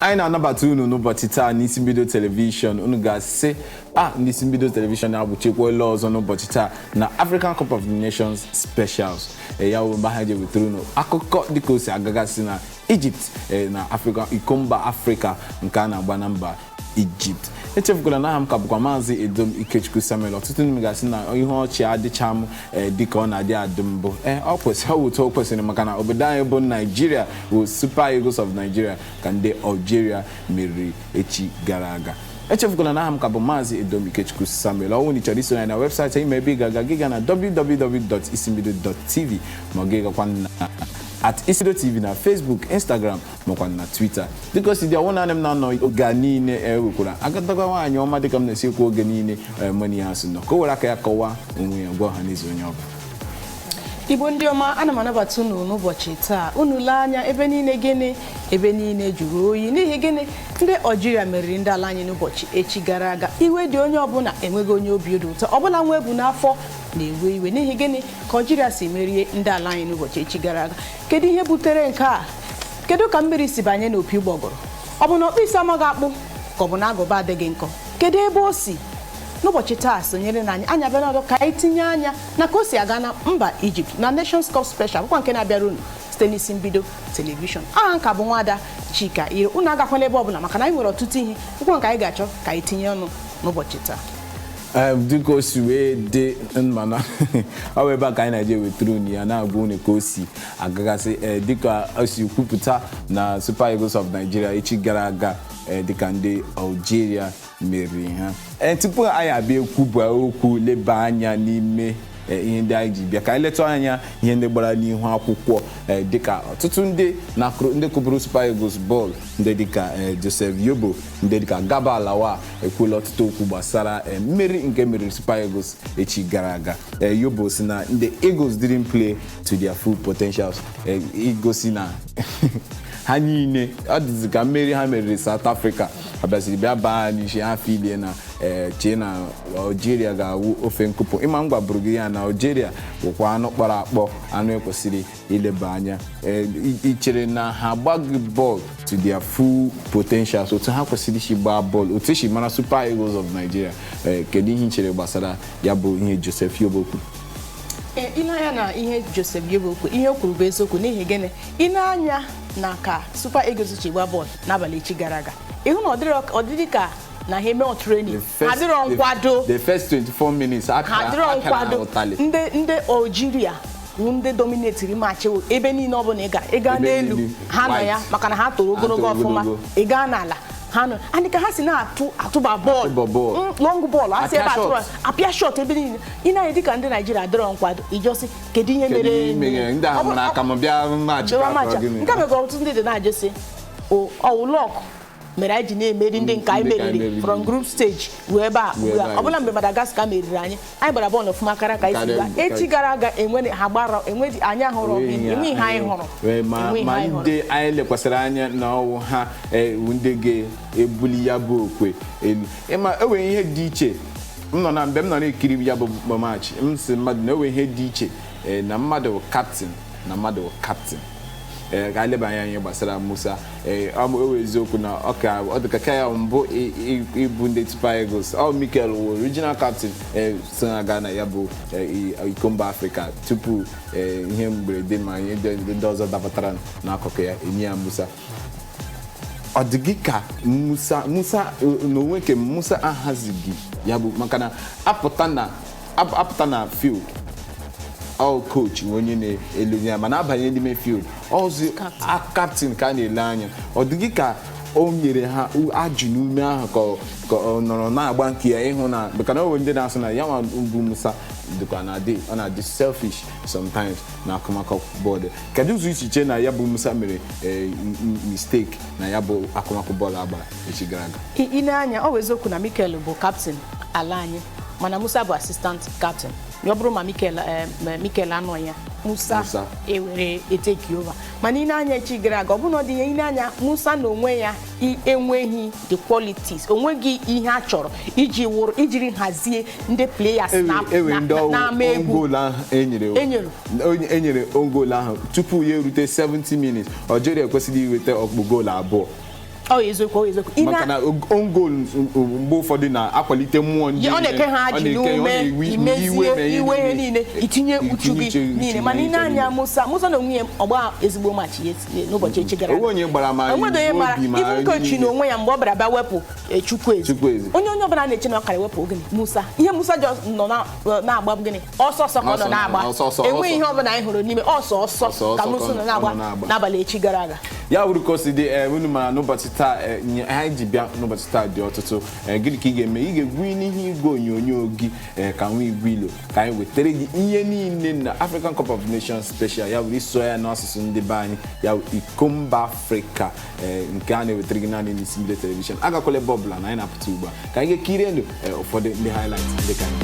Anyị na-anabata unu n'ụbọchị taa n'Isi Mbido Television. Unu ga-asị a ndị Isi Mbido Television na-agbuchekwala ọzọ n'ụbọchị taa na African Cup of the Nations specials. Ya bụ mgbe ha ji wetara unu akụkọ dịka o si agagasị na Egypt, na Africa, iko mba Afrịka nke a na-agba na mba Egypt. Echefukwala na aha m ka bụkwa Maazị Edom Ikechukwu Samuel. Ọtụtụ ndị ga-asị na ihe ọchị adịcha m dịka ọ na-adị adị mbụ. Ee, ọ kwesịrị, ọ wụ otu o kwesịrị, maka na obodo anyị bụ Naijiria bụ Super Eagles of Nigeria ka ndị Algeria meriri echi gara aga. Echefukwala na aha m ka bụ Maazị Edom Ikechukwu Samuel. Ọ bụrụ na ị chọrọ isonye na webụsaịtị anyị, ma ebe ị ga-aga, gị ga na www.isimbido.tv, ma ọ gị gakwa na @IsimbidoTV na Facebook, Instagram makwa na Twitter. Dịka o si dị, ọwụ naanị m na-anọ oge a niile. Ewekwara agadagwa nwaanyị ọma, dịka m na-esi ekwu oge niile, money ya asụ nọ ka o were aka ya kọwaa onwe ya, gwa ọha n'eze onye ọ bụ. Igbo ndị ọma, ana m anabata unu n'ụbọchị taa. Unu lee anya ebe niile, gịnị? Ebe niile jụrụ oyi. N'ihi gịnị? Ndị Algeria meriri ndị ala anyị n'ụbọchị echi gara aga. Iwe dị onye ọbụla, enweghị onye obi dị ụtọ ọbụla nwa ebu n'afọ na-ewe iwe. N'ihi gịnị ka Algeria si merie ndị ala anyị n'ụbọchị echi gara aga? Kedu ihe butere nke a? Kedu ka mmiri si banye n'opi ụgbọgụrụ? Ọ bụ na ọkpụ isi amaghị akpụ, ka ọ bụ na agụba adịghị nkọ? Kedu ebe o si? N'ụbọchị taa, sonyere na anyị. Anyị abịa n'ọdụ ka anyị tinye anya na ka o si aga na mba Egypt na Nations Cup Special, bụkwa nke na-abịara unu site n'Isi Mbido Television. Aha nka bụ Nwada Chika Iro. Unu agakwala ebe ọbụla, maka na anyị nwere ọtụtụ ihe bụkwa nke anyị ga-achọ ka anyị tinye ọnụ n'ụbọchị taa. Dịka o si wee dị, mana ọ bụ ebe a ka anyị na-eje wetara unu ya, na-agwa unu ka o si agagasị. Dịka o si kwupụta na Super Eagles of Nigeria echi gara aga, dịka ndị Algeria meriri ha. Tupu anyị abịa ekwuba okwu, leba anya n'ime ihe ndị anyị ji bịa, ka anyị letụ anya ihe ndị gbara n'ihu akwụkwọ. Dịka ọtụtụ ndị na-akụrụ, ndị kụburu Super Eagles bọọlụ, ndị dịka Joseph Yobo, ndị dịka Garba Lawal, ekwuola ọtụtụ okwu gbasara mmeri nke meriri Super Eagles echi gara aga. Yobo si na ndị Eagles didn't play to their full potentials, igosi na ha niile ọ dịzị ka mmeri ha meriri South Africa abịaziri bịa baa ha n'isi, ha filie na chee na Algeria ga-awụ ofe nkụpụ. Ịma m gwaburu gị ya na Algeria bụkwa anụ kpọrọ akpọ, anụ ekwesịrị ileba anya. Ị chere na ha agbaghị bọọlụ to their full potentials, otu ha kwesịrị isi gbaa bọọlụ, otu esi mara Super Eagles of Nigeria? Kedu ihe ị chere gbasara ya bụ ihe Joseph Yobo kwuru? Ee, ile anya na ihe Joseph Yobo kwuru, ihe o kwuru bụ eziokwu. N'ihi gịnị? Ile anya na ka Super Eagles ji gbaa bọọlụ n'abalị echi gara aga, ịhụ na ọ dịrị ka na ha eme training, ha adịrọ nkwado. The first 24 minutes ha akara adịrọ akara nkwado. Ụtalị. Ndị Algeria bụ ndị dominateri match ebe niile. Ọ bụla ị gara, ị gaa Ebe n'elu, niile, ha nọ ya white. Maka na ha toro ogologo toro ọfụma. ogologo. Ị gaa n'ala, ha nọ andị ka ha si na-atụ atụba bọọlụ. Atụba bọọlụ. Long bọọlụ asị ebe Apịa atụrụ shot. Apịa shot ebe niile. Ị na-anya dịka ndị Naijiria adịrọ nkwado, ịjọsị kedu ihe Kedu mere? ihe mere ndị ahụ mara aka ma bịa match bịawa ka match a. akọrọ gịnị? Nke a megara ọtụtụ ndị dị na-ajụ sị ọwụ luck mere anyị ji na-emeri ndị nke anyị Ndị ka anyị meriri meriri. from group stage wee ebe a Wee ugbu a. ebe a. Ọbụla mgbe Madagascar meriri anyị, anyị gbara bọọlụ ọfụma karịa ka anyị si Karịa- gbaa echi gara aga. Enwe ha gbara, enweghị anyị ahụrụ, enwe ihe anyị hụrụ. Wee ma Enwe ihe ma anyị hụrụ. Ndị anyị lekwasịrị anya na ọwụ ha wu ndị ga-ebuli ya bụ okwe elu. Ịma enwere ihe dị iche m nọ na mgbe m nọ na-ekiri ya bụ match, m si mmadụ na enwere ihe dị iche na mmadụ bụ captain na mmadụ bụ captain. Ka anyị leba anya ihe gbasara Musa. Ọ bụ ewe eziokwu na ọ ka ọ dị ka ya mbụ ịbụ ndị Super Eagles. Ọ Mikel wụ original captain so na-aga na ya bụ iko mba Afrịka tupu ihe mberede ma ihe ndị ọzọ dapụtara n'akụkụ ya, enye ya Musa. Ọ dị gị ka Musa n'onwe nke Musa ahazighị ya bụ maka na apụta na field, all coach nwe onye na-ele ya, mana abanye n'ime field ọzi a captain ka a na-ele anya. Ọ dị gị ka o nyere ha ajụ n'ume ahụ, ka ọ nọrọ na-agba nke ya, ịhụ na maka na o nwere ndị na-asụ na ya nwa bụ Musa dịkwa na-adị, ọ na-adị selfish sometimes na akụmakọ bọọlụ. Kedu ụzọ iche iche na ya bụ Musa mere mistake na ya bụ akụmakọ bọọlụ agbara echi gara aga? I na-anya, ọ bụ eziokwu na Mikel bụ captain ala anyị, mana Musa bụ assistant captain ya. Ọ bụrụ ma Mikel ma Mikel anọ ya, Musa Musa. ewere etake over. Mana ị na-anya echi gara aga, ọ bụrụ na ọ dị ihe ị na-anya, Musa na onwe ya enweghị the qualities, onweghị ihe a chọrọ iji wụrụ ijiri hazie ndị players na ewe ndị na-ama egwu. Own goal ahụ enyere Enyere. Onye enyere own goal ahụ tupu ya erute 70 minutes, Algeria ekwesịghị iweta ọkpụ goolu abụọ. Ọ eziokwu, ọ eziokwu. Maka na own goal mgbe ụfọdụ na-akwalite mmụọ ndị ọ na-eke ha ọ ji na-eke- ọ n'ume na-ewe imezie iwe ma ihe iwe ihe niile, itinye uchu gị uche niile. Mana ị ihe na-anya niile. Musa na onwe ya, ọgba ezigbo match ya n'ụbọchị echi gara aga. Onwe onye gbara ma Onweghị onye gbara obi ma even coach niile. na onwe ya, mgbe ọ bịara bịa wepụ Chukwueze. Chukwueze. Onye ọbụla na-eche na ọ kara ewepụ gịnị, Musa. Ihe Musa just nọ na-agba bụ gịnị, ọsọ ọsọ ka ọ nọ Ọsọ, na-agba. ọsọ, ọsọ, Enweghị ọsọ. ihe ọbụla anyị hụrụ n'ime ọsọ ọsọ Ọsọ, ọsọ ka Musa ka nọ ọ na-agba nọ na-agba. n'abalị echi gara aga. Ya wuru ka o si dị. Unu mara n'ụbọchị taa, anyị ji bịa n'ụbọchị taa dị ọtụtụ. Gịnị ka ị ga-eme? Ị ga-egwu n'ihe igwe onyonyo gị, ka nwa igwe ilo ka anyị wetara gị ihe niile na African Cup of Nations special, ya wuru iso ya n'asụsụ ndị be anyị, ya wụ iko mba Afrịka, nke a na-ewetara gị naanị n'isi mbido television. Agakwala ebe ọbụla na anyị na-apụta ugbu a ka anyị ga-ekirie ndụ ụfọdụ ndị highlights ndị ka anyị